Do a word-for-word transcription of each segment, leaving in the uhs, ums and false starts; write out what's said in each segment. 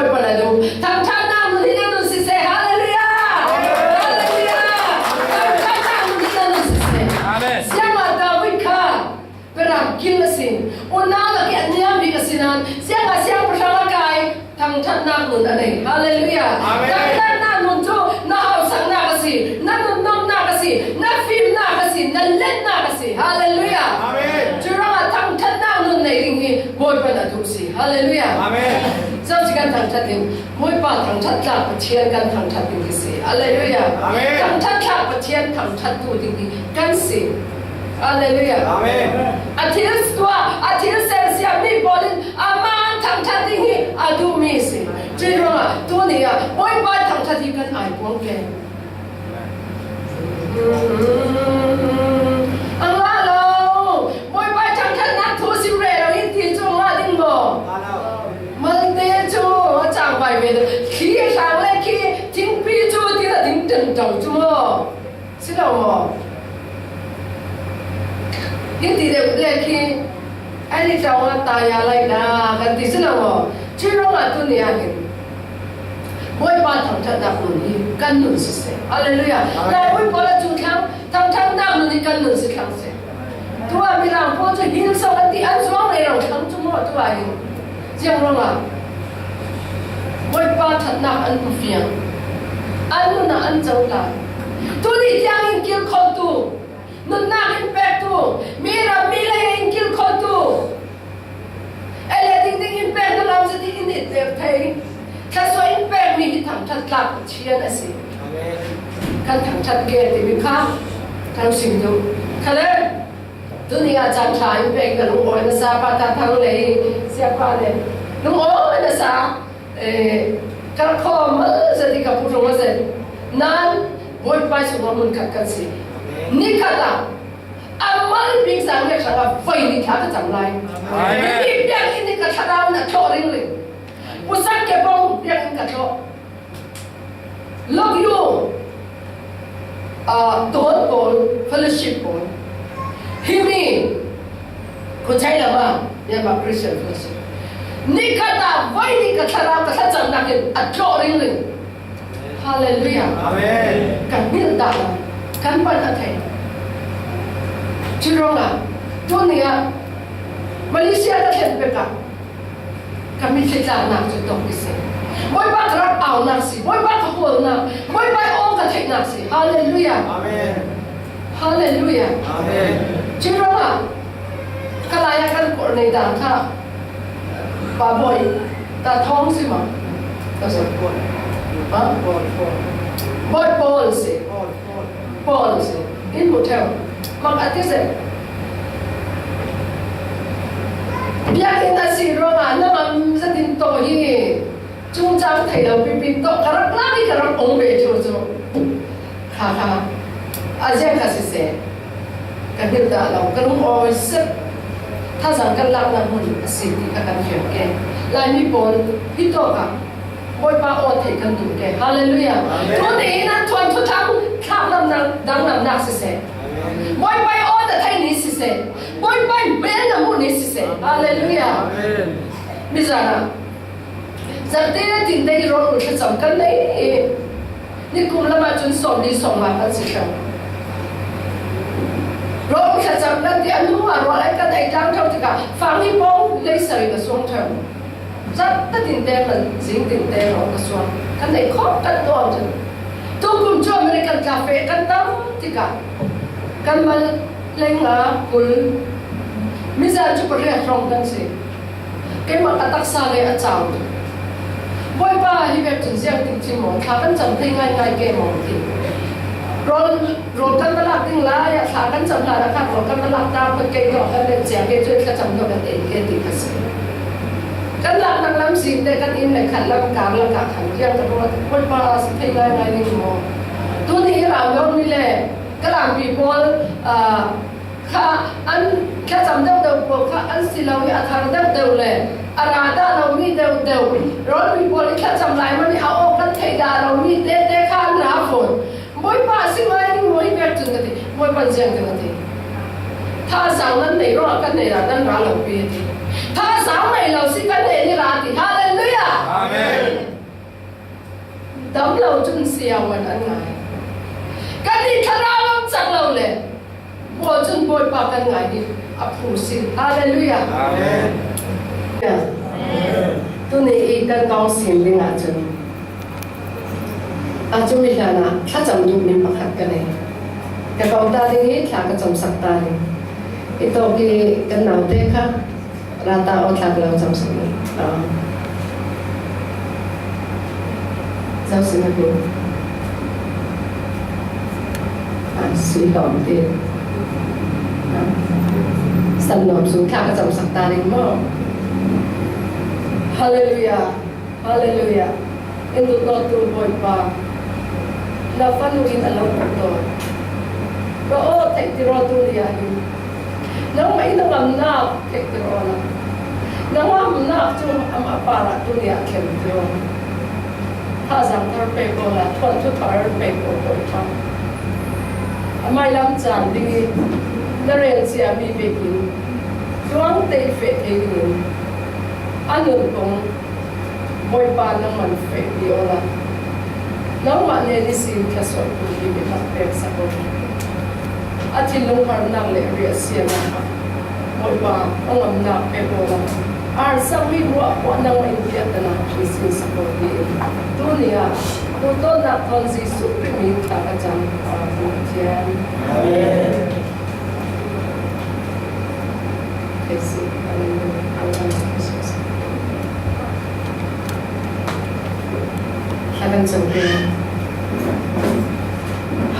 Bawipa na duh. Thangṭhatna nun hi na nun siseh. Halleluiah! Halleluiah! Thangṭhatna nun hi na nun siseh. Amen. Ziangah David kha beram kil a si. Unau lakah a niam bik a si nain, ziangah siangpahrang a kai, thangṭhatna nun a nei. Halleluiah! Amen. Thangṭhatna nun chu na hausakna a si, na nunnuamna a si, na fimna a si, na letna a si. Halleluiah! Amen. Curuangah thangṭhatna nun nei ding hi Bawipa na duh si. Halleluiah! Amen. Zosia kan thangṭhat ding, Bawipa thangṭhat tlak Pathian kan thangṭhat ding hi si. Halleluiah! Amen. Thangṭhat tlak Pathian thangṭhattu ding hi kan si. Halleluiah! Amen. A thil tuah, a thil semsiam mi pawl in amah an thangṭhat ding hi a duhmi si. Curuangah tuni-ah Bawipa thangṭhat hi kan aipuang ke. Ang la lo, Bawipa thangṭhatna thu sim rero in ti cu ang la ding maw? Malte cu a cangvai ve, khi a hlang le khi thingpi cu ti na ding ṭanṭo cu maw? Si lo maw? Hiti deuh le khi, "Ai ni ṭaung a ta ya lai na," kan ti si lo maw? Curuangah tuni ah hin Bawipa thangṭhatnak nun hi kan nun siseh. Halleluiah. Amen. Laimi pawl a cu thlang, thangṭhatnak nun hi kan nun si thlang seh. Tuah Mirang pawl cu Hillsong an ti, an zuang rero thlang cu maw tuah hin. Ziang ruangah Bawipa ṭhatnak an hmu fiang. An nun ah an co ta. Tuni tiang in kilkholhtu, nunnak in pektu, mi ram mi lei in kilkholhtu, ele dingding in pek na lam zati in it deuh thei. Thluasuah in pekmi hi thangṭhat tlak Pathian a si. Amen. Kan thangṭhat ke timi kha kan sim duh. Khale, tuni ah caan ṭha in pek na lungawi na sa pa ta thang lei siapa le lungawi na sa. Eh, kan khawm mal zet i ka pu hrawng a zet. Nan, Bawipa sungah hmun khat kan si. Ni khat ah, a mal bik zang le hrangah voi ni thla ka cam lai. Amen. Biakinn in ka thlarau in a thlawh ringring. Pusak ke bawng biakinn ka thlawh. Lok yu, ah, tawn pawl, fellowship pawl. Himi, Khuachei lam ah, Myanmar Christian Fellowship. Ni khat ah voi ni ka thlarau ka thlacamnak in a tlawh ringring. Halleluiah. Amen. Kan hngilh dah lo, kan pan a thei. Curuangah, tuni ah, Malaysia ka thlen pek ah, ka mitthli tlaknak cu tawk i si. Bawipa ka rak aunak si, Bawipa ka hawlnak, Bawipa i aw ka theihnak si. Halleluiah. Amen. Halleluiah. Amen. Curuangah, ka lai ah kan kawr nei dan kha, Pa Bawi, ta thawng si ma? Ka zat Bawi. Ha? Bawi Paul si. Paul si. In hmu ṭheu. Mak a ti zet. Biakinn a si ruangah na ngam zat in tawh hi. Cungcang thei lo pipi tawh ka rak lak i ka rak ong ve ṭheu cu. Kha kha. A ziang kha siseh, ka hngilh dah lo, ka lungawi sep. Thazang kan laknak hmun a si ti kha kan fiang ke. Laimi pawl hi tawk ah Bawipa aw thei kan duh ke. Halleluiah. Amen. Tuni in an thuanthu thang thlaklamnak, danglamnak siseh. Amen. Bawipa i aw na thei ni siseh. Bawipa i hmel na hmuh ni siseh. Halleluiah. Amen. Mizan ah Zante tinte i rawl thlacam kan nei i, nikum lamah cun sawmli sawmnga kan si thlang. Rawl thlacam kan ti, a nu ah rawl ai kan ei tlang ṭheu tikah fang hi pawng leisari ka suang ṭheu. Zante tinte man zing tinte rawl ka suang kan nei khawh kan nuam ṭheu. Tukum cu American tla feh kan tam tikah kan mal lei nga kul, mizan cu pariat hrawng kan si. Keimah ka taksa le a cau. Bawipa, hi vek cun ziang ting cin maw, thla kan cam thei ngaingai ke maw ti. Rawl, rawl kan va lak ding lai ah thla kan cam hlan ah khan rawl kan va lak ta, kei tawh kan let cia, kei cu thlacam tawh kan ei ke ti ka si. Kan laknak lam si te kan inn le khat lam kar lakah khan riang ka ruat. Bawipa, si thei ngaingai ding maw? Tuni i rau mi le ka lampi pawl, aa, kha an thlacam deuhdeuh pawl kha an si lo i a thar deuhdeuh le a ra dah lomi deuhdeuh, rawlpi pawl i thlacam lai man i a awk kan theih dah lomi tete kha an ra fawn. Bawipa, a si ngai ding maw hi pek cun ka ti. Bawipa in ziang ding a ti. Thazaang nan nei ruangah kan nei dah nan ra lo pi a ti. Thazaang nei lo si kan nei ni ra a ti. Halleluiah! Amen. Tam lo cun siavuan an ngai. Kannih thlarau lam cak lo le, Paul cun Bawipa kan ngai hi a phu si. Hallelujah. Amen. Amen. Tuni i kan kong sim ding ahcun, a cumi hlan ah thlacam duhmi pakhat ka nei. Ka kong ta ding i thla ka camsak ta ding. I tawk i kan naute kha Rata aw thlak lo cam sawh lo. Ah. Zohsina tu. Ah, sui hlawm ti. Ah. San nuam sung thlak ka cam sak ta ding maw? Hallelujah. Hallelujah. In duhdawttu Bawipa, na fanu in a lo duhdaw. Ka aw, theihtir aw, tuni ah hin nangmah in a ngamnak theihtir aw la. Na ngamnak cu amah parah tuni ah thlentir aw. Thazaang thar pek aw la, thuanthu thar pek aw Bawipa. A mailam caan ding i na rel ciami vekin tluang te i feh thei dingin a nun kong Bawipa nangmah fehpi aw la. Nangmah nen ihsin thluasuahtu hi biatak pek sak aw. A thinlung harnak le riahsianak ah Bawipa a ngamnak pek aw la. Arsak mi ruahruah nangmah in biaknak ihsin sak aw tiin tuni ah duhdawtnak thawn Jesuh Khrih min thla ka cam. Amen. Amen.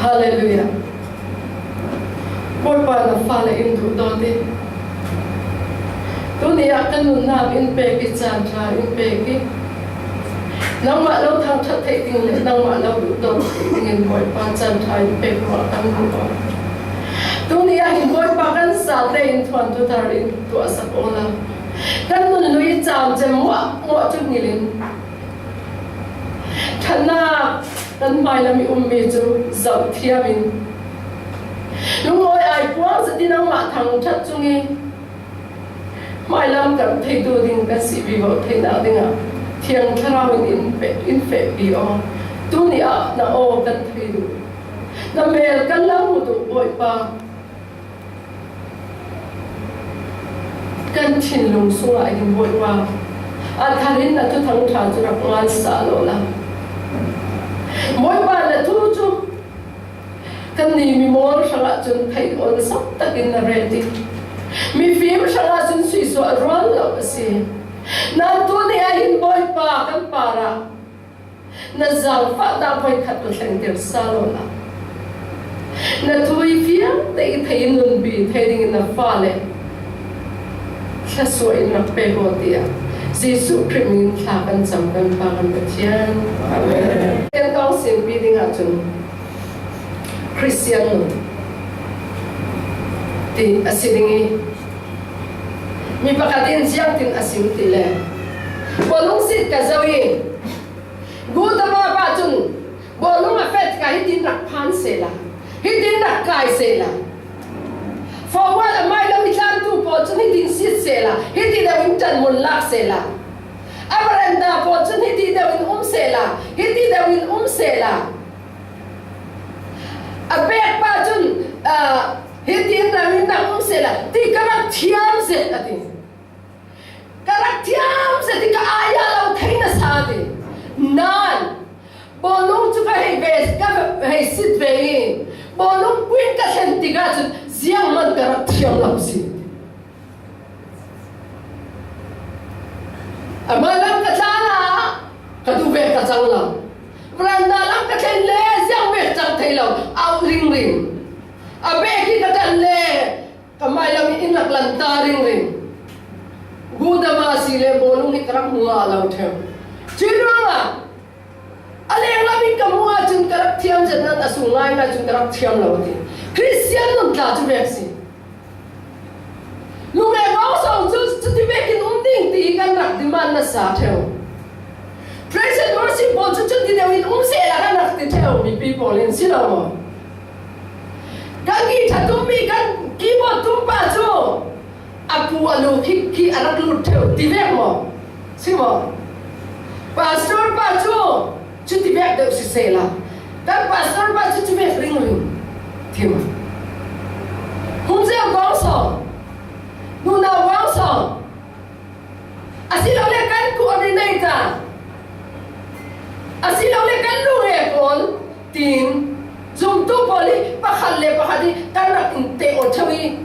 Hallelujah. Bawipa na fale in duhdaw ti. Tuni ah ka nunnak in pek i caan ṭha in pek i nangmah lo thangṭhat theih ding le nangmah lo duhdaw theih dingin Bawipa caan ṭha in pek ruah kan duh aw. Tuni ah hin Bawipa kan zate in thuanthu thar in tuahsak aw la. Kan nun lui caan cem muahmuah cu hngilh in ṭhatnak kan hmailam i ummi cu zoh thiam in lungawi ai puang zet in nangmah thangṭhat cung i hmailam karh thei duh ding kan si vivo theinak dingah Thiang Thlarau in in pe-, in fehpi aw. Tuni ah na aw kan thei duh. Na mel kan lo hmu duh Bawipa. Kan thinlung sungah hin Bawipa, a thar in na thuthang ṭha cu rak ngan sah law la. Bawipa na thu cu kannih mimawl hrangah cun theih aw nasa takin na ret i mifim hrangah cun suisuah rual lo a si. Nain tuni ah hin Bawipa kan parah na zaangfahnak voikhat na thlengter sal aw la. Na thu i fiang te i thei in nunpi thei dingin na fale thluasuah in rak pek aw tiah Jesuh Khrih min thla kan cam kan Pa kan Pathian. Amen. Kan kong simpi ding ahcun Khristian nun ti a si ding i mi pakhat in ziangtin a sim ti le bawlung sit ka zoh i Gudama pa cun bawlung a feh tikah hitin rak phan sehla, hitin rak kai sehla, forward a mailam i tlantu pawl cun hitin sit sehla, hiti deuh in ṭanmun lak sehla, a veranda pawl cun hiti deuh in um sehla, hiti deuh in um sehla, a pek pa cun, ah, hitin rak in rak um sehla ti ka rak thiam zet a ti. Ka rak thiam zet i ka ai ah lo thei na sa ti. Nain bawlung cu ka hei ve, ka hei sit ve i bawlung puin ka thlen tikah cun zianghman ka rak thiam lo si. A mailam ka tlan ah ka duh ve ka cang lo. Veranda lam ka thlen le ziang ve ka cang thei lo. Au ringring. A bek i ka ṭan le ka mailam in rak lan ta ringring. Gudama si le bawlung hi ka rak hmu ngah lo ṭheu. Cuih ruangah a lenglam in ka hmuh ahcun ka rak thiam zet nain a sung ngaingai cun ka rak thiam lo a ti. Khristian nun tla cu vek si. Lungre bawng so cu cuti vekin um ding ti kan rak demand na sa ṭheu. Praise and worship pawl cu cuti deuh in um sehla kan rak ti ṭheu mipi pawl in si lo maw? Kan guitar tummi kan keyboard tumpa cu a pu a lu khi, khi a rak lut ṭheu ti vek maw? Si maw? Pastor pa cu cuti vek deuh siseh la, kan pastor pa cu cu vek ringring. Thim. Hung zeu guang sawng, nunau guang sawng, asilole kan coordinator, asilole kan lunge pawl, tiin zumtu pawl hi pakhat le pakhat hi kan rak in teh aw theu hi.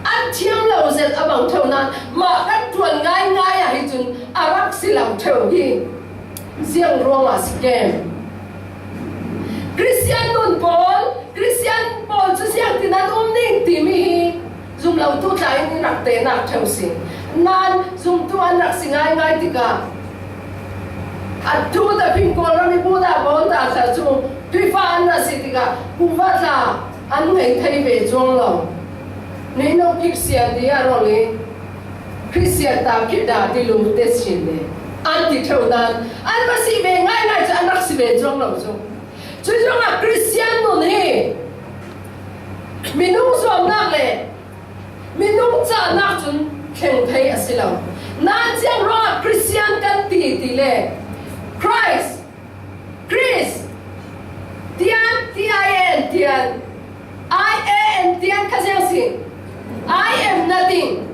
An thiam lo zet a bang theu nan mah kan ṭuan ngaingai ah hi cun a rak si lo theu hi. Ziang ruangah si kem? Kristian nun pawl, Kristian pawl cu ziangtin an um ning timi hi zum lo tu tla in i rak tehnak theu si. Nan zumtu an rak si ngaingai tikah, a tu ta phingkawl ram i bu ta pawl ta tla cu Khrihfa an rak si tikah kuva tla an ngei thei ve cuang lo. Ni no Kristian ti a rol i Kristian ta khi dah ti lung te chin le an ti theu nan an va si ve ngaingai cu an rak si ve cuang lo cu. Cu zongah Kristian nun hi minung zuamnak le minung cahnak cun thleng thei a si lo. Nan ziang ruangah Kristian kan ti ti le Christ, Christ, tian, T I N, tian, I A N, tian kha ziang si. I am nothing.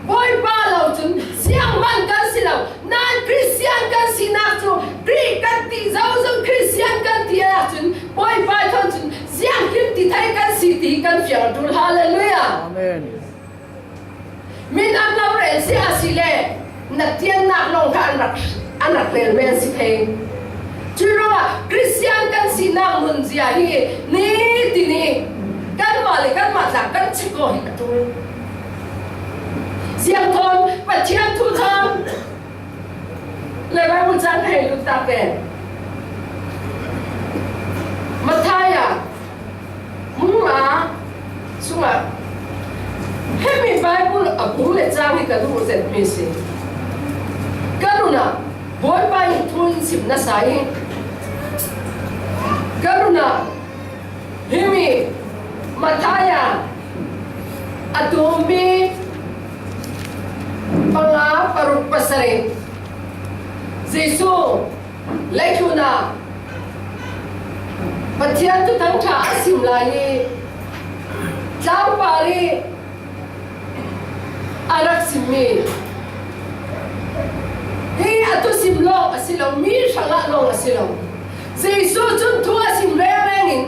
Bawipa lo cun siangman kan si lo. Nan Kristian kan sinak cu Khrih kan ti zo zong Kristian kan ti ahcun Bawipa thawn cun ziangkim ti thei kan si ti kan fiang a ṭul. Hallelujah. Amen. Min an lo rel si a si le na tiannak lawng kha an rak, an rak rel men si thei. Cuih ruangah Kristian kan sinak nunzia hi nitin i kanmah le kanmah tla kan chek aw hi a ṭul. Siangthawn Pathian thu thawn le Baibal cang hei lut tak ve. Matthai ah Mungma sungah hemi Baibal a bung le cang hi ka duh zetmi si. Ka nunah Bawipa in thu in sim na sa i ka nunah himi Matthai a tummi panga paruk pasarih Jesuh leitlun ah Pathian thuthang ṭha a sim lai i tlangpar i a rak simmi hi a thusim lawng a si lo, mi hrangah lawng a si lo. Jesuh cun thu a sim rengreng in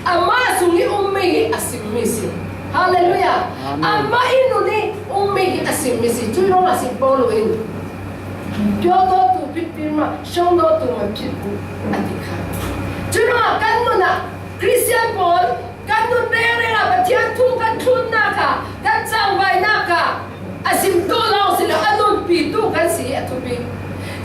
amah sung i ummi hi a simmi si. Hallelujah. Amen. Amah i nun i ummi hi a simmi si. Cuih ruangah si Paul in, pio dawtu pitpir mah, shong dawtu mah phit u, a ti kha. Cuih ruangah kan nun ah Kristian pawl kan nun rengreng ah Pathian thu kan thlunnak ah, kan cangvainak ah a sim tu lawng si lo, a nunpi tu kan si a thupi.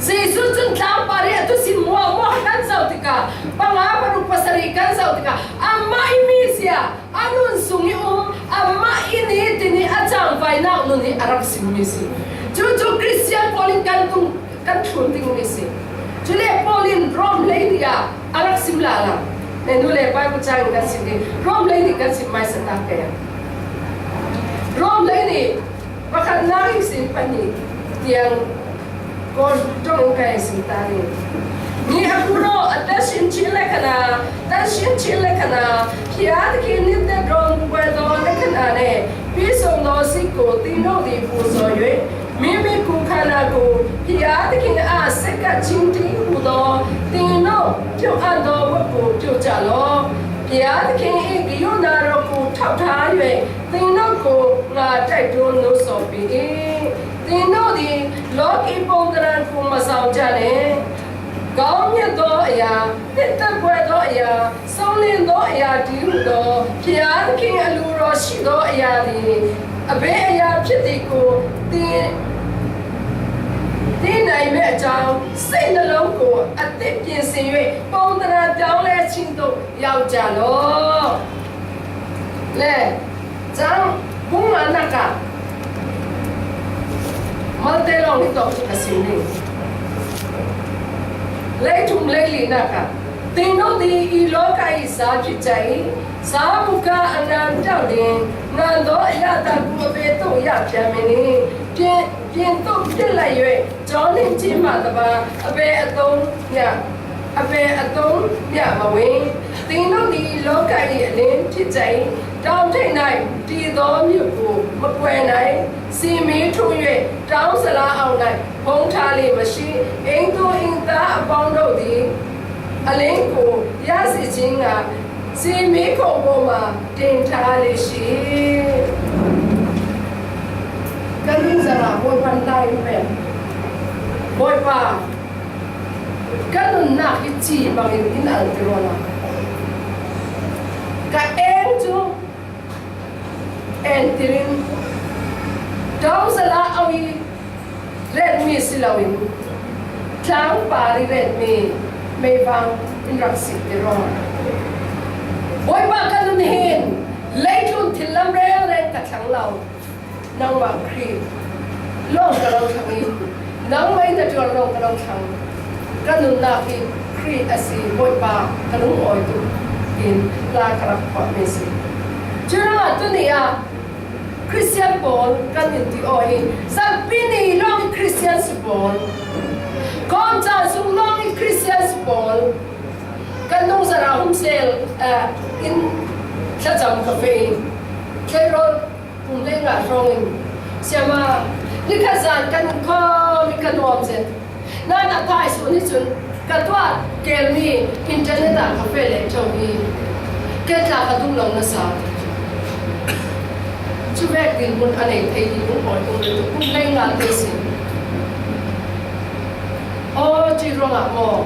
Jesuh cun tlangpar i a thusim muahmuah kan zoh tikah, panga paruk pasarih kan zoh tikah, amah i mizia, a nun sung i um, amah i nitin i a cangvainak nun i a rak simmi si. Cucu Kristian pawl in kan tung, kan thlun dingmi si. Cule Paul in Rom hlei nih ah a rak sim lala. Ne nu le pa kucang in kan sim ding. Rom hlei nih kan sim mai sa tak ke. Rom hlei nih pakhat nang in sin pahnih tiang Kawl ṭong in ka sim ta ding. Ni a kuro a ta sin chin le kana, ta sin chin le kana, pia ta ki ni te dron bu bai do le kana ne, pi song do si ko ti no di bu so yue. Mimi ku khana ku, pia ta ki a se ka chin ti ku do, ti no, tiu an do bu ku tiu cha lo. Pia ta ki i ki yu na ro ku thau tha yue, ti no ku nga tai tu no so pi i. Ti no di, lo ki pong ta ran ku ma sao cha ne. Gao mia do ya, ni ta bua do ya, Sawlin dawh ya, ding dawh, phian king a lu raw si dawh ya, ding a be ya, phiat dih ko, ding ding nai me a cang, sei na long ko, a tip kin si yue, pong dana dawh le ching dawh yau ja lo. Le, Cang bung nganak ah malte lawng hi tawh cu ka sim ding. Leitum leilinak ah tingno ding i lawka i sa phit ca i sa muka a ngan ṭau ding ngan dawh ya ta ku a ve to ya phiam i ni. Phi ပြင်သို့ ပစ်လိုက်၍ ကျောနုန်ကြီးမှတပါး အဘယ်အသုံးမျှ အဘယ်အသုံးမျှမဝင်။ သင်တို့သည် လောက၏ အလင်းဖြစ်ကြ၏။ တောင်ထိပ်၌ တည်သောမြို့ကို မကွယ်နိုင်။ ဆီမီးထိုး၍ တောင်းဇလားအောက်၌ ဖုံးထားလေ့မရှိ။ အိမ်သူအိမ်သားအပေါင်းတို့သည် အလင်းကို ရစေခြင်းငှာ ဆီမီးခုံပေါ်မှာ တင်ထားလေ့ရှိ။ Ka nung zara Bawipa in la in pen. Bawipa, ka nunnak hi ci bangin in al ti ruangah, ka eng cu en tirin, dawng zala au i retmi si loin, tlangpar i retmi meivang in rak si ti ruangah, Bawipa, ka nun hin leitlun thil lam rengreng ka thlang lo. Nangmah Khrih lawng ka lo thlang i, nangmah in na ṭuan lawng ka lo thlang. Ka nunnak hi Khrih a si, Bawipa, ka lungawi tuk, tiin hla ka rak phuahmi a si. Curuangah tuni ah Khristian pawl kan in ti aw hi, Zarhpi ni lawng i Khristian si pawl, Kawmcan sung lawng i Khristian si pawl, kan nung zara humsel, eh, in thlacam ka feh i, tleirawl kum lei nga hrawngin, Siama, ni khat zan kan in khawm i ka nuam zet. Nan a thai sun hi cun ka tuah kelmi internet ah ka feh leh ṭheu hi, ke tla ka duh lo na sa. Cu vek dinhmun a nei thei ding lungawi um le tuk, kum lei nga te sin. Aw, cuih ruangah maw?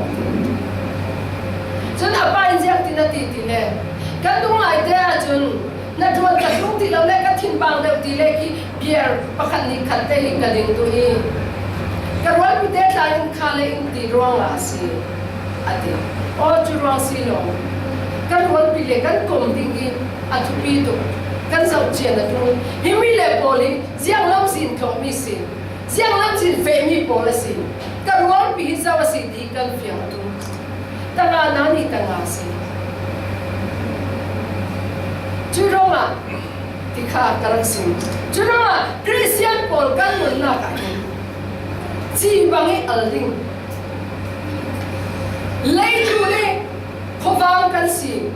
Cun a pa in ziangtin a ti ti le, kan nung lai te ahcun, na ṭuan ka tlung ti lo le, ka thinbang deuh ti le khi beer pakhat nih khat te hi ka ding duh i, ka rualpi te tla in kha le in ti ruangah a si, a ti. Aw, cu ruang si lo. Kan rualpi le kan kom ding hi a thupi tuk. Kan zoh cian a tlung. Hi mi le pawl hi ziang lamzin thawhmi si. Ziang lamzin fehmi pawl a si. Ka rualpi hi zo a si ti kan fiang a tum. Tanga na nih tanga a si. Cu ruangah ti kha ka rak sim. Cu ruangah Khristian pawl kan nunnak ah hin ci bang i al ding. Leitlun i khuavang kan si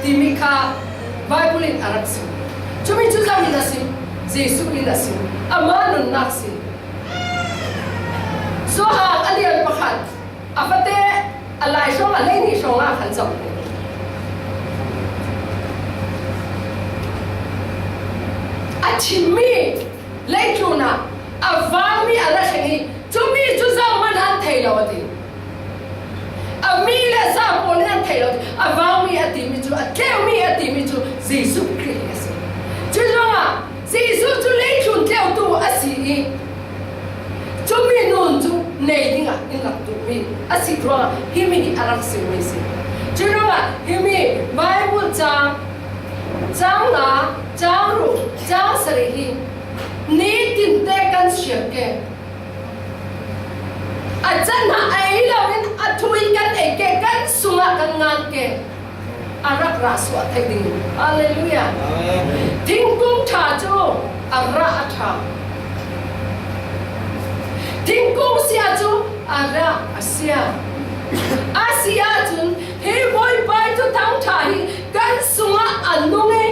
timi kha Baibal in a rak sim. Cumi cu zo in a sim, Jesuh in a sim. Amah nunnak si. Johan a lian pakhat, a fate a lai hrawng a leini hrawng ah khan zoh. A thimmi leitlun ah a vangmi a ra thleng i, cumi cu zohman an thei lo a ti. A mi le za pawl in an thei lo a ti. A vangmi a timi cu, a tleumi a timi cu Jesuh Khrih hi a si. Cuih ruangah Jesuh cu leitlun tleutu a si i, cumi nun cu nei dingah in rak duhmi a si ruangah himi hi a rak simi si. Cuih ruangah himi Baibal caang, caang nga, caang ruk, caang sarih hi nitin te kan siar ke. A can hna ei loin a thu hi kan ei ke, kan sungah kan ngan ke. A rak rah suah thei ding. Hallelujah. Amen. Thingkung ṭha cu a rah a ṭha. Thingkung sia cu a rah a sia. A si ahcun hi Bawipa ih Thuthang ṭha hi kan sungah a nung i,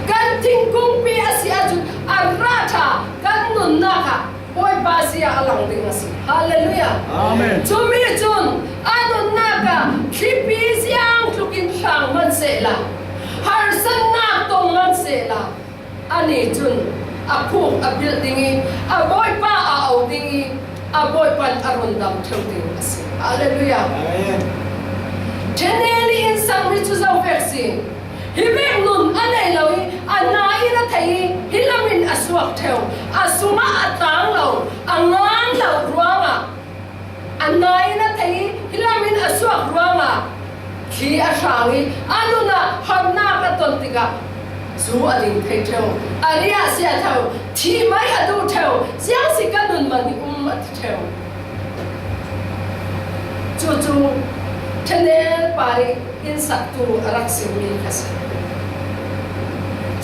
kan thingkungpi a si ahcun a rah ṭha, kan nunnak ah Bawipa si ah a lang ding a si. Hallelujah. Amen. Cumi cun a nunnak ah thlipi ziang tlukin hlang hmanh sehla, harsatnak tong hmanh sehla, ani cun a khuk a bilh ding i, a Bawipa a au ding i, a Bawipa in a rundam ṭheu ding a si. Hallelujah. Amen. Ṭhahnem in sakmi cu zo vek si. Hi vek nun a nei lo i, a nai in a thei i, hi lam in a suak ṭheu, a sungah a tlang lo, a ngan lo ruangah, a nai in a thei i, hi lam in a suak ruangah thli a hrang i, a nun ah harnak a ton tikah zu a ding thei ṭheu, a riah sia ṭheu, thih mai a duh ṭheu, ziang si ka nun man hi um a ti ṭheu. Cucu ṭhahnem par i, in saktu a rak simi kha si.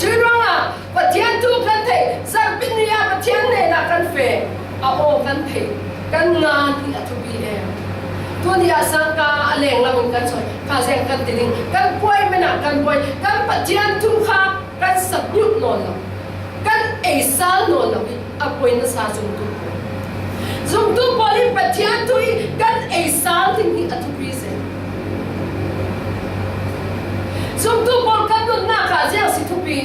Cuih ruangah Pathian thu kan theih, zarhpini-ah Pathian hnenah kan feh, a aw kan theih, kan ngan hi a thupi em. Tuni-ah sangka a lenglam in kan sawi, kha ziang kan ti ding, kan buai menah kan buai, kan Pathian thu kha kan sak hniuk nawn lo, kan eisal nawn lo hi a buai nasa zumtu pawl. Zumtu pawl hi Pathian thu hi kan eisal ding hi a thupi zel. Zumtu pawl kan nunnak ah ziang si thupi.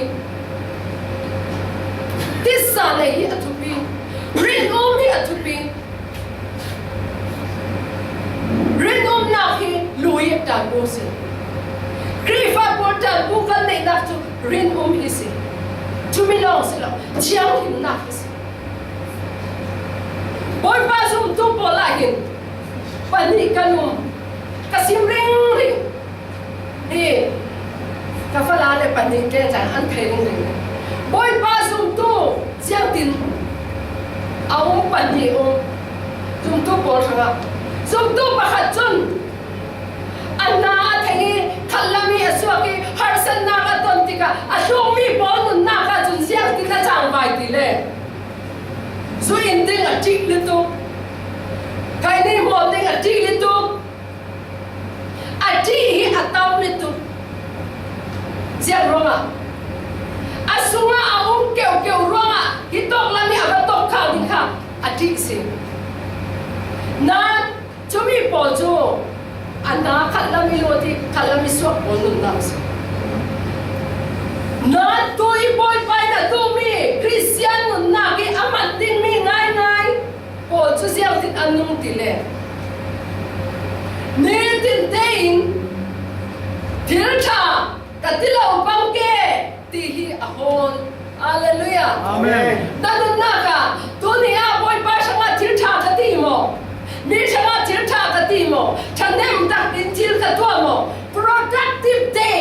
Tisa nei hi a thupi. Rinum hi a thupi. Rinumnak hi lui tanbu si. Khrihfa pawl tanbu kan neihnak cu rinum hi si. Cumi lawng si lo, thianghlimnak hi si. Bawipa zumtu pawl ah hin pahnih kan um, ka sim ringring. Hi ka fala le pahnih te can an thei ringring. Bawipa zumtu ziangtin a um pahnih um. Zumtu pawl hrangah zumtu pakhat cun a hna a theng i khatlam i a suak i harsatnak a ton tikah a tlungmi pawl nunnak ah cun ziangtin a cangvai ti le zu in ding a ṭih lutuk, kaini hmawm ding a ṭih lutuk. A ṭih hi a tam lutuk. Ziang ruangah a sungah a um keuhkeuh ruangah hi tawk lam i a va tawk khak ding kha a ṭih si. Nain cumi pawl cu a hna khatlam i luat i khatlam i suak pawl nunnak si. Nain tu i Bawipa in a duhmi Khristian nunnak i a man dingmi ngaingai pawl cu ziangtin an nung ti le nitin tein thil ṭha ka ti lo bang ke ti hi a hawl. Halleluiah. Amen. Na nunnak ah tuni ah Bawipa hrangah thil ṭha ka ti maw? Mi hrangah thil ṭha ka ti maw? Ṭhahnem takin thil ka tuah maw? Productive day.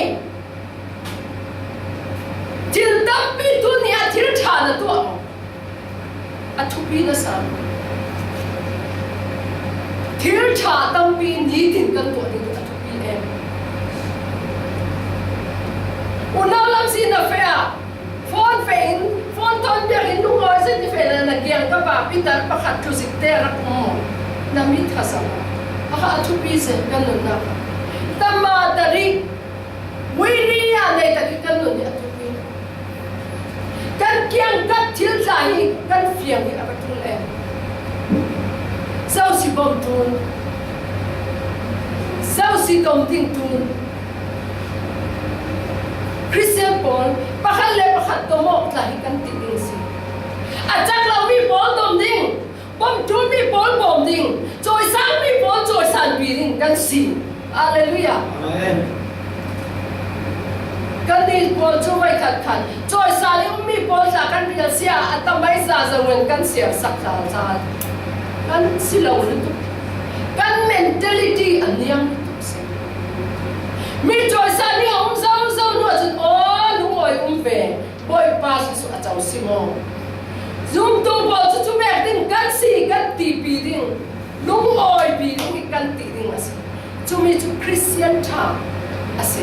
Thil tampi tuni ah thil ṭha na tuah maw? A thupi nasa. Thil ṭha tampi nitin kan tuah ding a thupi em. Unau lam si na feh ah phone feh in, phone ton biak in lungawi zet i feh na, na kiang ka pa pitar pakhat tluzik te rak um maw? Na mit kha sa maw? A kha a thupi zet kan nunnak. Tama tarik Wiri ah nei tak i kan nun hi a thupi. Kan kiangkap thil tla hi kan fiang hi a ka ṭul em. Zosi bawm ṭul, zosi dom ding ṭul. Khristian pawl pakhat le pakhat dom awk tla hi kan ti ding si. A cak lomi pawl dom ding. Bawmṭulmi pawl bawm ding, cawisangmi pawl cawisanpi ding kan si. Halleluiah. Amen. Kan nih pawl cu voikhat khan cawisan i ummi pawl tla kan rial sia a tamai za zongin kan siar sak hlalhal. Kan si lo lutuk. Kan mentality a niam lutuk si. Mi cawisan i a um zozo hnu ahcun aw lungawi um ve. Bawipa Jesuh a co si maw? Zumtu pawl cu cu mek ding kan si kan tipi ding, lungawipi ding i kan ti ding a si. Cumi cu Khristian ṭha a si.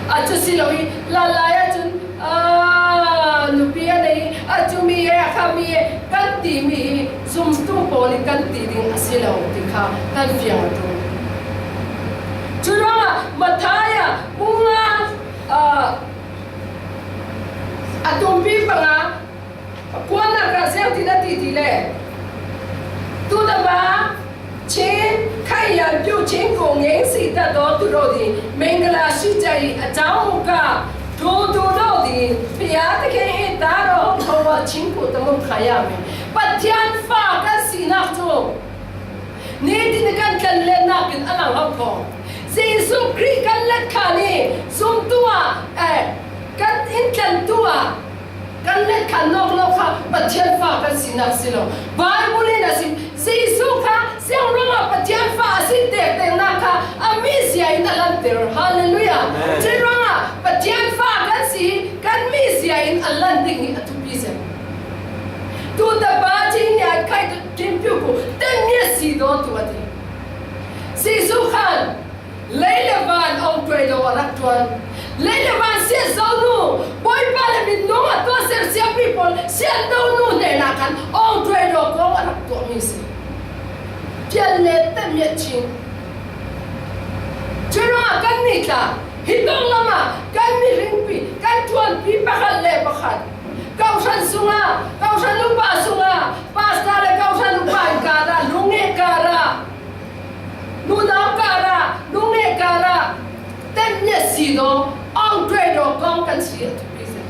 A cu si lo i, lalai ahcun, aa, nupi a nei, a cumi e, a khami e kan timi hi zumtu pawl i kan ti ding a si lo ti kha kan fiang a ṭul. Cu ruangah Matthai ah, bunga, aa, A tumpi panga, a kuanak ah ziang tin a ti ti le, tu tama, chin, khai yan piu chin ko ngeng si ta do tu ro di, mengala si cai, a cau ka, tu tu ro di, pia te ke he ta ro, ko wa chin ko ta mo khaya me. Pathian fa kan si nak tu. Nitin kan kan le nak in a lang hau ko. Jesu Khrih kan let kha ni, sum tu a, eh, kan in kan tu a, kan let khan nawk nawk kha Pathian fa kan sinak si lo. Bible in a sim, Jesuh kha siangruangah Pathian fa a si tektek nak kha a mizia in a lanter. Halleluiah. Amen. Cuih ruangah Pathian fa kan si, kan mizia in a lan ding hi a thupi zen. Tu tapa cing nia khai tu timpiu ku, ten nia si do tu a ti. Jesuh khan Lei le van a um tuai lo a rak ṭuan. Lei le van siat zo nu, Siangpi pawl, siangtho nu hnenah khan awngtuai dawh kawng a rak tuahmi si. Pian le teh miat chin. Cuih ruangah kannih tla, hi tawng lamah kan mihringpi, kan ṭuanpi pakhat le pakhat, kohhran sungah, kohhran upa sungah, pastor le kohhran upa inkarah, nungeh karah, nunau karah, nungeh karah, teh miat si dawh, awngtuai dawh kawng kan si a thupi zen.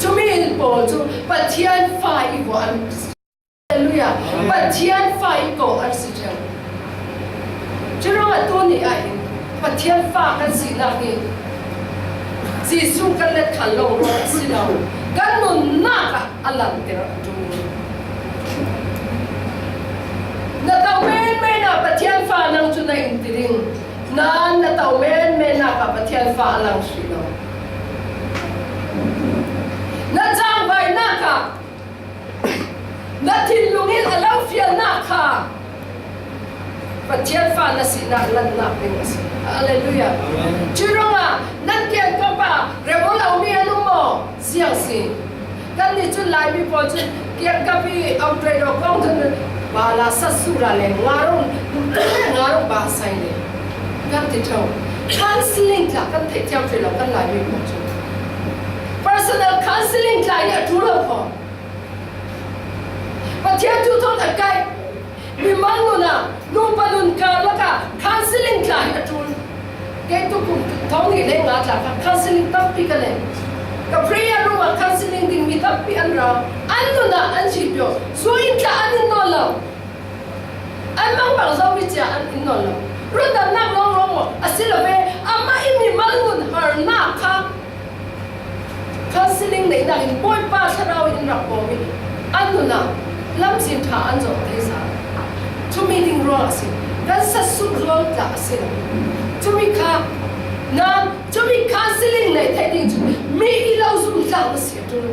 Cumi pawl cu Pathian fa i ko an Hallelujah. Pathian fa i ko an si ṭheu. Curuangah tuni ah hin Pathian fa kan sinak hi Jesuh kan let khan lo ruang a si lo. Kan nunnak ah a langhter a ṭul. Na to menmen ah Pathian fa nang cu na in ti ding. Nain na to menmennak ah Pathian fa a lang hrih lo. Na cangvainak ah na thinlung in a lo fialnak kha Pathian fa na sinak lanhnak ding a si. Hallelujah. Amen. Curuangah nan kiangkap ah rem aw lomi an um maw? Ziang si. Kannih cun Laimi pawl cun kiangkap i awngtuai dawh kawng cun bala sasura le ngarung, ngarung ba sai le kan ti ṭheu. Counseling tla kan theih thiam ṭheu lo kan Laimi pawl cun. Personal counseling tla i a ṭul lo kho. Pathian thu thawn a kaih mimal nun ah, nupa nun karlak ah counseling tla hi a ṭul. Kei tu kum thawng nih le nga tla kha counseling tampi ka nei. Ka prayer room ah counseling ding mi tampi an ra. An nun ah an zihpiawh. Zu in tla an in nawn lo. An mangbang zomi cia an in nawn lo. Rundamnak lawnglawng maw? A si lo ve. Amah i mimal nun harnak kha counseling neihnak in Bawipa Thlarau in rak bawm i an nun ah lamzin ṭha an zawh thei sa. Cumi ding ruang a si. Kan sasuk ruang tla a si lo. Cumi kha nan, cumi counseling nei thei ding cu mi i lo zum tlang a si a ṭul.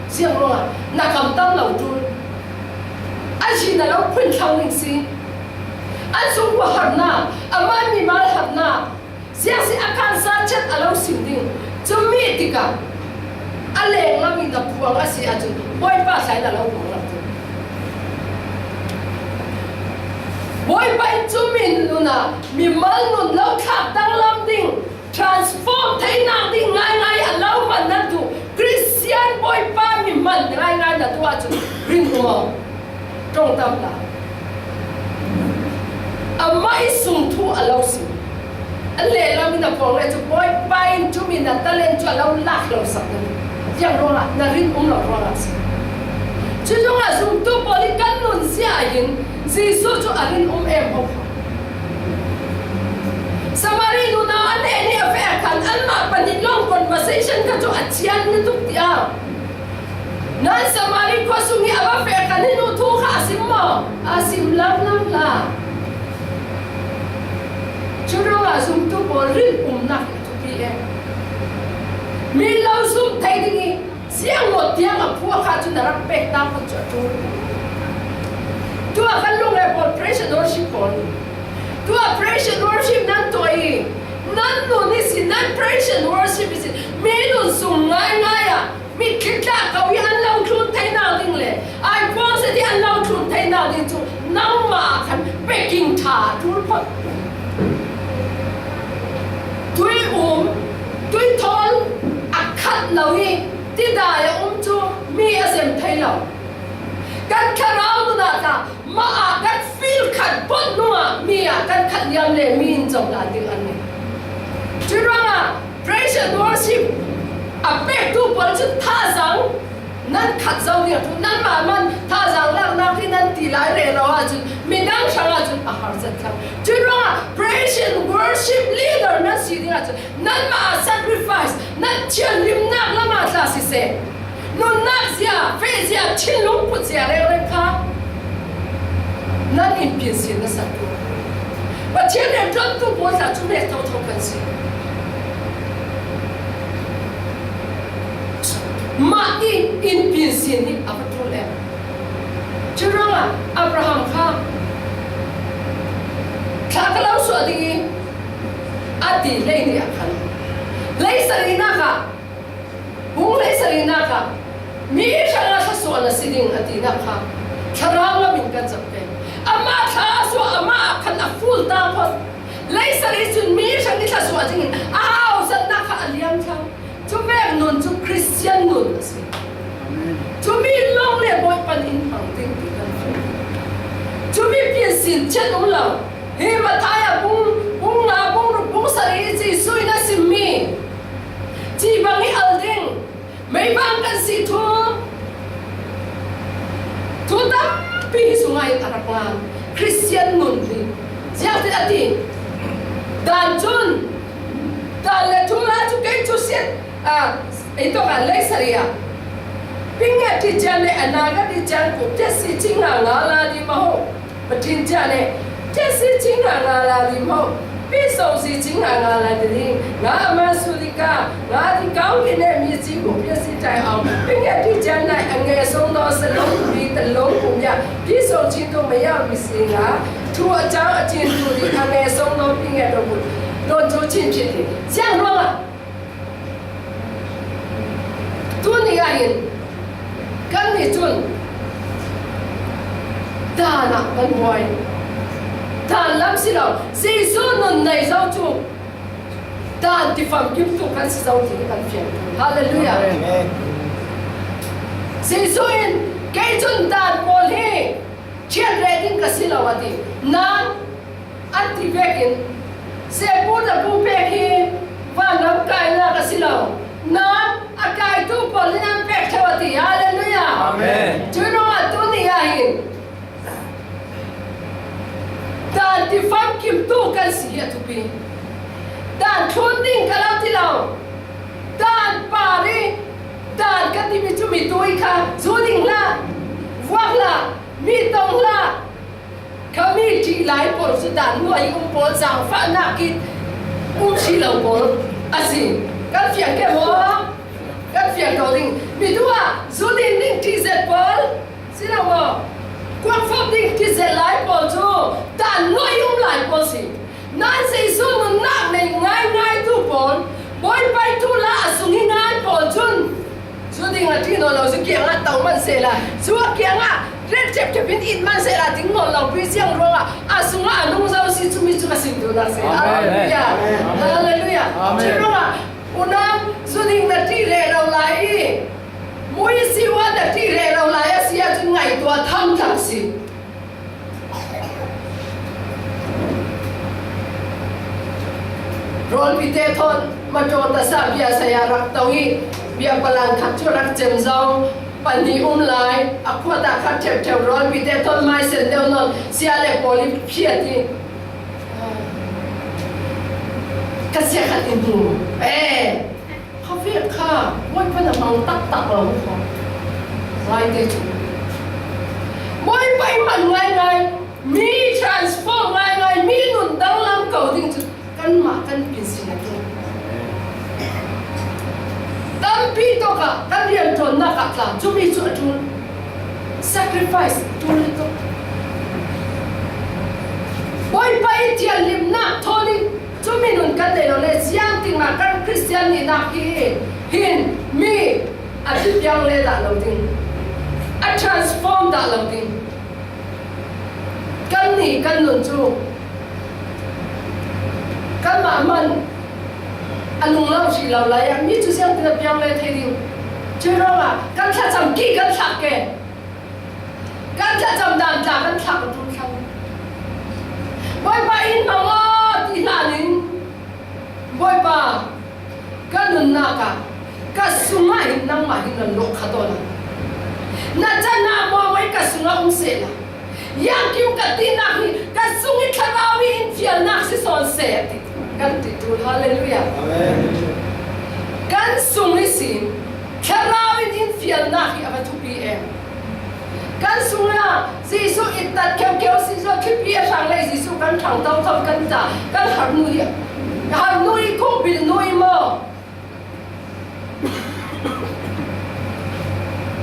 Ziang ruangah na kam tam lo ṭul. A zin a lo phun thlang ding si. An sungkua harnak, amah mimal harnak, ziang si a kansa chat a lo sim ding. Cumi tikah a lenglam in a phuang a si ahcun Bawipa tla in a lo hmuh lo ding. Bawipa in cumi nun ah mimal nun lo thlak danglam ding, transform theinak ding ngaingai a lo hman nan tu, Kristian Bawipa mi hman ngaingai na tu ahcun rin um aw. Ṭongtam hlah. Amah i sung thu a lo sim. A lehlam in a phuang le cu Bawipa in cumi na talent cu a lo lak lo sak na tu. Ziang ruangah na rin um lo ruangah a si. Cucungah zumtu pawl i kan nunzia ah hin Jesuh cu a rin um em hok. Samari nunau an en i a feh khan anmah pahnih lawng conversation kha cu a chian lutuk tiah. Nan Samari khua sung i a va feh khan hi nu thu kha a sim maw? A sim lamlam hlah. Curuangah zumtu pawl rin umnak hi a thupi e. Mi lo zum thei ding i Ziang maw tiang a phuak kha cu na rak pek ta khat cu a ṭul. Tuah kan lung le pawl praise and worship pawl. Tuah praise and worship nan tuah i nan nun i si, nan praise and worship i si. Mi nun sung ngaingai ah mi tlik tla ko i an lo thlun theinak ding le ai puang zet i an lo thlun theinak ding cu nangmah ah khan peking ṭha a ṭul phot. Tui um, tui thawl a khat lo i tidai a um cu mi a zem thei lo. Kan thlarau nun ah tla mah ah kan feel khat phot nungah mi ah kan khat liam le mi in cawm lai ding an nei. Curuangah praise and worship a pektu pawl cu thazaang nan khat zo ding a ṭul. Nanmah man thazaang laknak hi nan ti lai rero ahcun midang hrang ahcun a har zet thlang. Curuangah praise and worship leader nan si ding ahcun nanmah a sacrifice, nan thianhlimnak lam ah tla siseh, nunnak zia, feh zia, thinlung put zia rengreng kha nan in pinsin na sak tu. Pathian rianṭuantu pawl tla cu nek thotho kan si. Mah i in pinsin hi a va ṭul em? Curuangah Abraham kha thla ka lo suah ding i a ti lei nih a khan lei sarihnak ah Bung leisarina kha mi hrangah thluasuah na si ding a tinak kha Thlarau lamin kan zak ve. Amah thla a suah, amah khan a full ta phot. Leisari cun mi hrang i thluasuah dingin a hausatnak kha a liam thlang. Cuvek nun cu Khristian nun a si. Cumi lawng le Bawipa in hmang ding ti kan fiang. Cumi pin sin chiat um lo. Hi Matthai ah bung, bung nga, bung ruk, bung sarih i Jesuh in a simmi ci bang i al ding. Meivang kan si thu, thu tampi hi sungah in a rak ngan. Khristian nun hi. Ziangtin a ti. Dan cun, dan le thu la cu kei cu siat, ah, ei tawk ah leisari ah. Pinget ti cian le a naga ti cian ku tesi ci nga nga la di maho. Pathin ca le, tesi ci nga nga la di maw, piso si ci nga nga la di ding, nga ama su di ka, nga di kau ki ne mi ci bu pia si tai au, pinge ti ca nai a nge song no sa long mi ta long kum ya, piso ci tu ma ya mi si nga, tu a ca a cin tu di a nge song no pinge do bu, don tu cin cin di, siang ruang a. Tuni ah hin kannih cun dan ah kan buai. Dan lam si lo, Jesuh nun nei zo cu dan tifamkimtu kan si zo ti kan fiang. Hallelujah. Amen. Jesuh in kei cun dan pawl hi ṭhian reh ding ka si lo a ti. Nan an ti vekin, sepu tapu pek hi vanram kainak a si lo. Nan a kaitu pawl in an pek ṭheu a ti. Hallelujah. Amen. Curuangah tuni ah hin dan tifamkimtu kan si hi a thupi. Dan thlun ding ka lo ti lo. Dan par i dan ka timi cu mi tu i kha zu ding hlah, vuak hlah, mi tong hlah. Kha mi ṭih lai pawl cu dan nuai um pawl, zaangfahnak i um ṭhi lo pawl a si. Kan fiang ke maw? Kan fiang ko ding. Mi tu ah zu ding ding ṭih zet pawl si lo maw? Kuak fap ding ṭih zet lai pawl cu dan nuai um lai pawl si. Nan Jesuh nunnak nei ngaingaitu pawl, Bawipa i tu la a sung i ngai pawl cun, zu ding a ṭih nawn lo, zu kiangah to man sehla, zu a kiangah ret ṭhepṭhep in it man sehla, ding nawn lo pi siang ruangah a sungah a nung zo si, cumi cu ka sim duhnak si. Amen. Hallelujah. Amen. Hallelujah. Amen. Curuangah unau zu ding na ṭih rero lai i, mui si uah na ṭih rero lai a si ahcun ngaihtuah tham thlang si. Rawlpi te thawn Maṭaw tasa bia saya rak to i bia palan khat cu rak cem zo. Pahnih um lai, a khuat ah khat ṭhepṭhep rawlpi te thawn mai sen deuh nawn sia le pawl i phiat i ka sia khat i hmu. Eh, kha vek kha Bawipa na hmang taktak lo kho. Ngaite cu Bawipa i hman ngaingai, mi transform ngaingai, mi nun danglam ko ding cu kanmah kan pin si na tu. Tampi tawkah kan rianṭuannak ah tla, cumi cu a ṭul. Sacrifice ṭul i tuk. Bawipa i thianhlimnak thawn i cumi nun kan nei lo le, ziangtinah kan Khristian nihnak hi hin mi a tipiang le dah lo ding, a transform dah lo ding. Kannih kan nun cu kanmah man a nung lo hrih lo lai ah mi cu ziangtin a piang le thei ding. Curuangah kan thlacam ki kan thlak ke. Kan thlacam dan tla kan thlak a ṭul thlang. Bawipa in hmang aw ti hlan in, Bawipa, ka nunnak ah ka sungah hin nangmah hin na lawh kha tawn la. Na can ah maw ka sungah um sehla. Ziangkim ka tinak hi ka sung i thlarau i in fialnak si sawn seh a ti. Kan ti ṭul. Hallelujah. Amen. Kan sung i sin thlarau in in fialnak hi a va thupi em. Kan sungah Jesuh i tat kheukheu si zua, thlipi a hrang lei Jesuh kan ṭhang thotho kan ta, kan harnu hi, harnu i khuk bilnu i maw?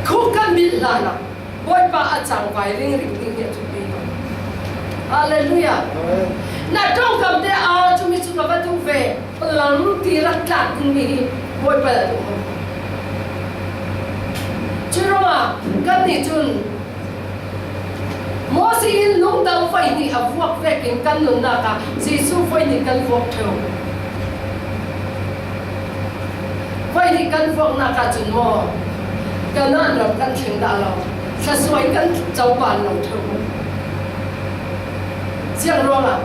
Khuk kan bil hlanah Bawipa a cangvai ringring ding hi a thupi. Hallelujah. Amen. Na ṭongkam te a cumi cu ka va duh ve, palang ti rak tlak dingmi hi Bawipa a duh. Curuangah kannih cun Moses in lungdam voi hnih a vuak vekin kan nunnak ah Jesuh voi hnih kan vuak ṭheu. Voi hnih kan vuaknak ah cun maw, Kanaan ram kan thleng dah lo, thluasuah in kan coban lo ṭheu. Ziang ruangah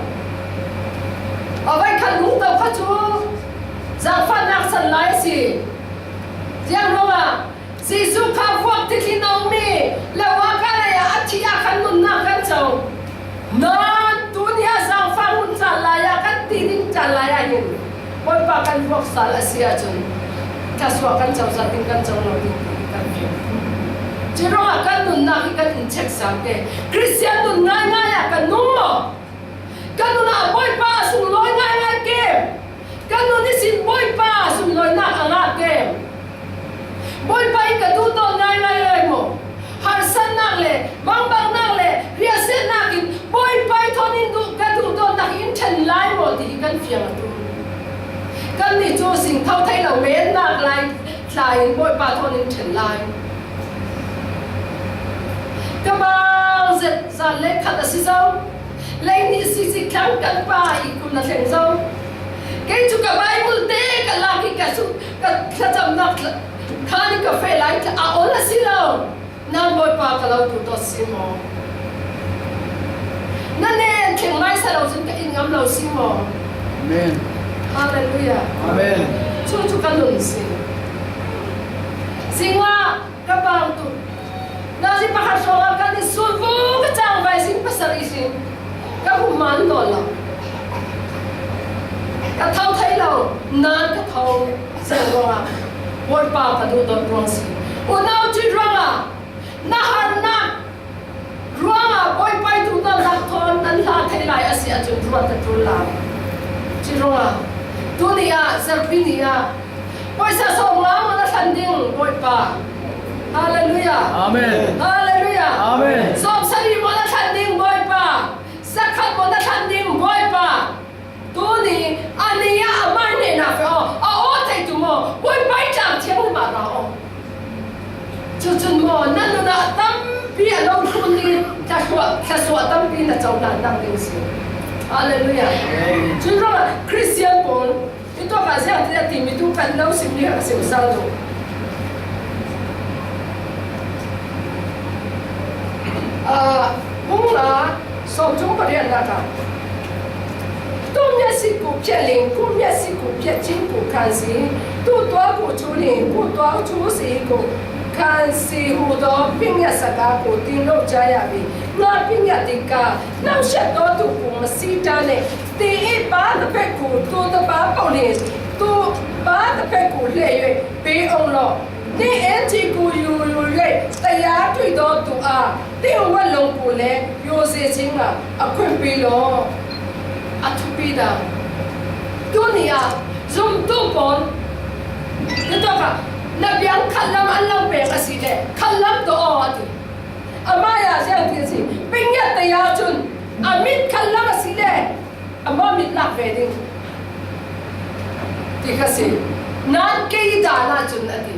a voi khat lungto kha cu zaangfahnak san lai a si. Ziang ruangah Jesuh kha vuak titlin a um i, lo a ka lei ah a thih ah khan nunnak kan co. Nain tuni ah zaangfah ngun caan lai ah kan ti ding caan lai ah hin Bawipa kan vuak sal a si ahcun thluasuah kan cozat ding kan co lo ding ti kan fiang. Curuangah kan nunnak hi kan in check sal te. Kristian nun ngaingai ah kan nung maw? Kan nun ah Bawipa a sunglawi ngaingai kem? Kan nun ihsin Bawipa sunglawinak a ngah kem? Bawipa in ka duhdawn ngaingai lai maw? Harsatnak le mangbangnak le riahsiatnak in Bawipa i thawn in duh, ka duhdawtnak in ṭhen lai maw ti hi kan fiang a tum. Kannih cu singtho thei lo mennak lai tla in Bawipa thawn in ṭhen lai. Ka bang zet zan le khat a si zo. Lei nih sisik thlang kan pa i kun a thleng zo. Kei cu ka Baibal te ka lak i ka su, ka thlacamnak thla-, khan i ka feh lai thla a ol a si lo. Nan Bawipa ka lo duhdawt si maw? Na nen thleng lai sa lo cun ka in ngam lo si maw? Amen. Hallelujah. Amen. Cu cu ka nun si. Singah Ka bang tu. Nazi pakhat hrawng ah kan i sulbu ka cangvai sin pasal i sin. Ka hum man nawn lo. Ka tho thei lo. Nan ka tho. Ziang ruangah Bawipa ka duhdawt ruang si. Unau cuih ruangah na harnak ruangah Bawipa i duhdawtnak thawn nan hla thei lai a si ahcun ruat ka ṭul lai. Cuih ruangah tuni ah, zarhpi ni ah, pawisa sawmnga maw na thlan ding Bawipa? Hallelujah. Amen. Hallelujah. Amen. Sawmsarih maw na thlan ding Bawipa? Zakhat maw na thlan ding Bawipa? Tuni a ni ah amah hnenah fe aw, a aw thei tu maw? Bawipa i tlang thiang limah ra aw. Cucun maw, nan nun ah tampi a lo thlun ding, thluasuah, thluasuah tampi na co hlan ding si. Hallelujah. Amen. Cun ruangah Khristian pawl, hi tawk ah ziangtin a timi tu kan lo sim ding a ka sim sal tu. Ah, bung nga, sawm cung pariatnak ah, သူမျက်စိကို ဖျက်လျှင် ကိုယ်မျက်စိကို ဖျက်ခြင်းကို ခံစေ။ သူ့သွားကို ချိုးလျှင် ကိုယ်သွားချိုးစေကို ခံစေဟုသော ပညတ်စကားကို သင်တို့ကြားရပြီ။ ငါပညတ်သီကား၊ နှောင့်ရှက်သောသူကို မဆီးတားနှင့်။ သင်၏ပါးတစ်ဖက်ကို သူတစ်ပါးပုတ်လျှင် သူ့ပါးတစ်ဖက်ကို လှည့်၍ ပေးဦးလော့။ သင့်အင်္ကျီကို ယူယူ၍ တရားတွေ့သောသူအား သင့်ဝတ်လုံကိုလည်း ယူစေခြင်းငှာ အခွင့်ပေးလော့။ A thupi dah. Tuni ah zumtu pawl, hi tawk ah, na biang khatlam an lo pek a si le, khatlam tawh aw a ti. Amah ah ziang ti a si, pingngeh tei ahcun a mit khatlam a si le, amah mit lak ve ding ti kha si. Nan kei dan ahcun a ti.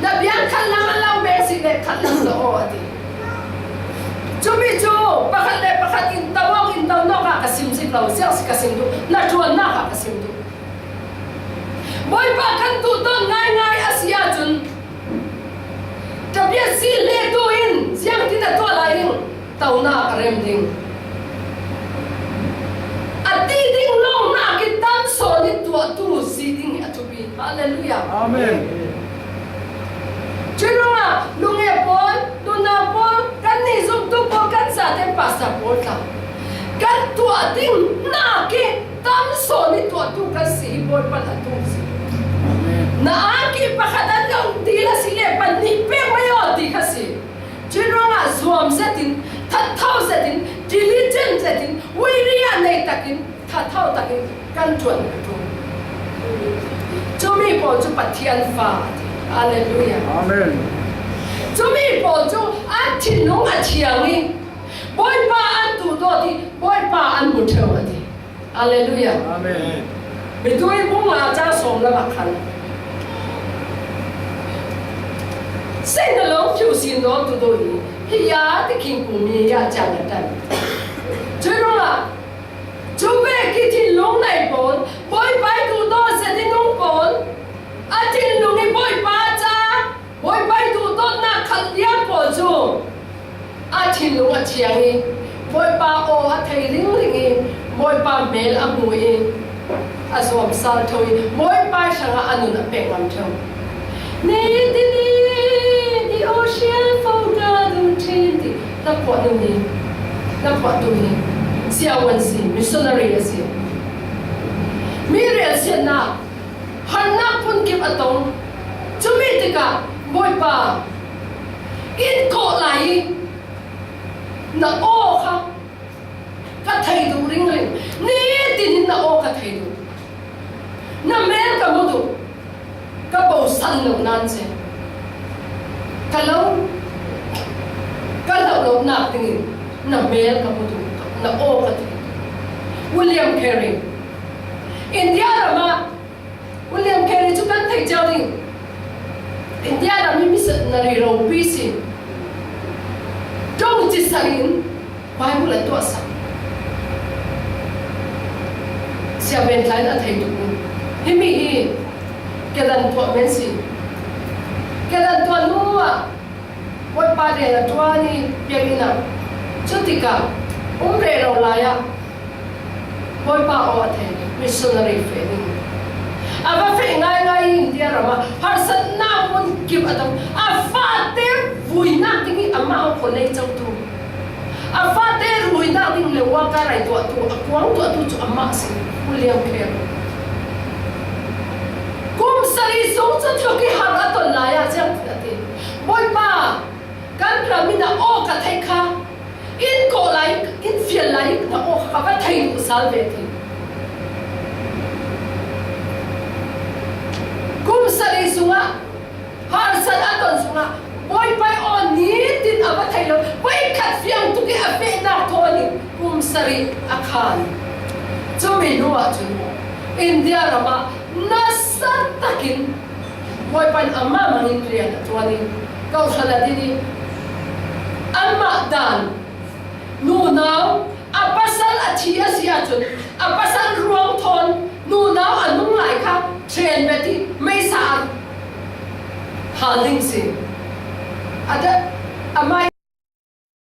Na biang khatlam an lo pek si le khatlam tawh aw a ti. Cumi cu pakhat le pakhat in tawng in tawng nawk ah ka sim zik lo, ziang si ka sim duh, na ṭuannak ah ka sim duh. Bawipa kan duhdawt ngaingai a si ahcun, ka biasi hletu in ziangtin a tuah lai ding? Tonak a rem ding. A ti ding lawng nakin tam sawn i tuahtu si ding hi a thupi. Hallelujah. Amen. Curuangah nungei pawl, nunau pawl, kannih zumtu pawl, kan zate pastor pawl tla kan tuah ding nakin tam sawn i tuahtu kan si hi, Bawipa a tuk si. Amen. Na angki pakhat an lo dil a si le pahnih pek mai aw ti kha si. Curuangah zuam zetin, thatho zetin, diligent zetin, uiri ah nei takin, thatho takin kan ṭuan a ṭul. Cumi pawl cu Pathian fa a ti. Hallelujah. Amen. Cumi pawl cu an thinlung a thiang i Bawipa an duhdawt i Bawipa an hmu ṭheu a ti. Hallelujah. Amen. Mitui bung nga cang sawm lam ah khan Seng na long phiu sin dawn tu dawn hi, hi ya ti king ku mi ya chang a tan. Chui rong a, chu ve ki thinlung nai pawl, Bawipa i duh dawn se ding nung pawl, a thinlung i Bawipa cha, Bawipa i duh dawn na khat liam pawl chu. A thinlung a thiang i, Bawipa aw a thei ringring i, Bawipa mel a hmu i, a zuam sal tho i, Bawipa hrangah a nun a pek ngam tho. Ni ti ni, the ocean for God who dreamed it. Na phuah nun hi, na phuah nun hi. Siavuan si, missionary a si. Mi relsiatna, harnak phun kip a tong. Cumi tikah, Bawipa, in kawh lai i, na aw kha ka thei duh ringring. Nitin in na aw ka thei duh. Na mel ka mu duh. Ka bosan lo nan che. Ka lo, ka lo lo nak dingin na mel ka mu duh. Na aw ka thei duh. William Carey. India ramah William Carey cu kan theih cio ding. India ram i missionary ropi si. Ṭong ci sarin Bible a tuahsak. Sia Ben Klein a thei tuk. Himi hi kedan tuah men si. Kedan tuah nu ah Bawipa rel a ṭuan i biakinn ah, cutikah um rero lai ah Bawipa aw a thei, missionary feh ding. A va feh ngaingai i India ram ah harsatna mun kip a tam. A fate vuinak ding i amah a khualei cotu, a fate ruinak ding le waka rai tuahtu, a kuang tuahtu cu amah a si, William Carey. Kum sari sung cu thluak i har a ton lai ah ziang a ti. Bawipa, kan ram in a aw ka theih kha, in kawh lai, in fial lai, na aw kha ka va thei duh sal ve ti. Kum sari sungah, harsat a ton sungah, Bawipa aw nitin a va thei lo, voi khat fiang tuk i a fehnak thawn in kum sari a khan. Cumi hnu ah cun India ram ah nasa takin Bawipa in amah mangin rian a ṭuan i, kawhhran a din i, amah dan, nunau, a pasal a thi a si ahcun, a pasal ruang thawn, nunau a nung lai kha ṭhen bet i, meisa a hal ding si. A da, amah